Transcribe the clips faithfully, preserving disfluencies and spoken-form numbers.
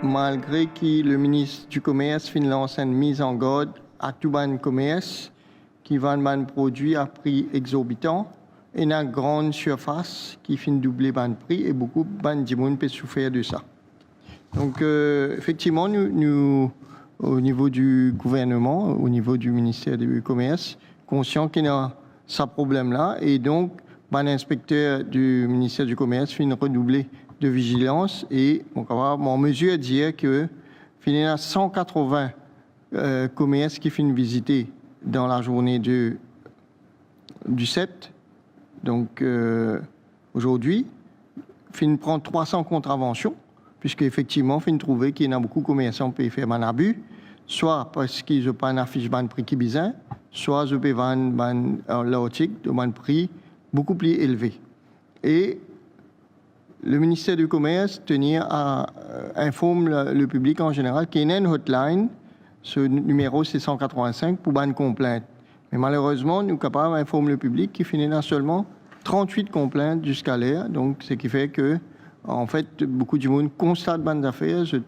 Malgre ki le minis di Komers finn lans enn miz an gard a tou bann komers ki vann bann prodwi a pri exorbitan, ena gran sirfas ki finn double bann pri e boukou bann dimoun pe soufer de sa. Donk, euh, efektivman, nou, nou, o nivo di gouverneman, o nivo di Minister di Komers, konsian ki ena sa problem la, e donk bann inspekter di Minister di Komers finn redouble de vizilans, e mo kapav, mo an mezir dir ke finn ena san katrovin, euh, komers ki finn vizite dan lazourne de, du sept, donk, euh, azordi, finn pran trwa san kontravansion, piske efektivman finn trouve ki ena boukou komersan pe fer bann abi, swa parski zot pa'nn afis bann pri ki bizin, swa zot pe vann bann, euh, lartik dan bann pri boukou pli elve. E le Minister di Komers tenir a, euh, inform le, le piblik an zeneral ki ena enn hotline, so nimero se san katrovin-sink pou bann konplint. Me malerezman, nou kapav inform le piblik ki finn ena selman trannwit konplint ziska ler, donk seki fer ke, anfet, boukou dimoun konstat bann zafer, zot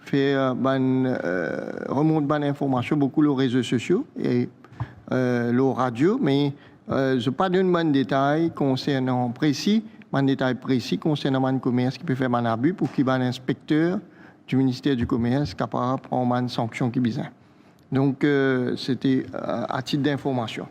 fer, euh, bann, euh, remont bann informasion boukou lor rezo sosio e, euh, lor radio, me, euh, zot pa donn bann detay konsernan presi, bann detay presi konsernan bann komers ki pe fer bann abi, pou ki bann inspekter di Minister di Komers kapav pran bann sanksion ki bizin. Donk, euh, sete, euh, a tit dinformasion.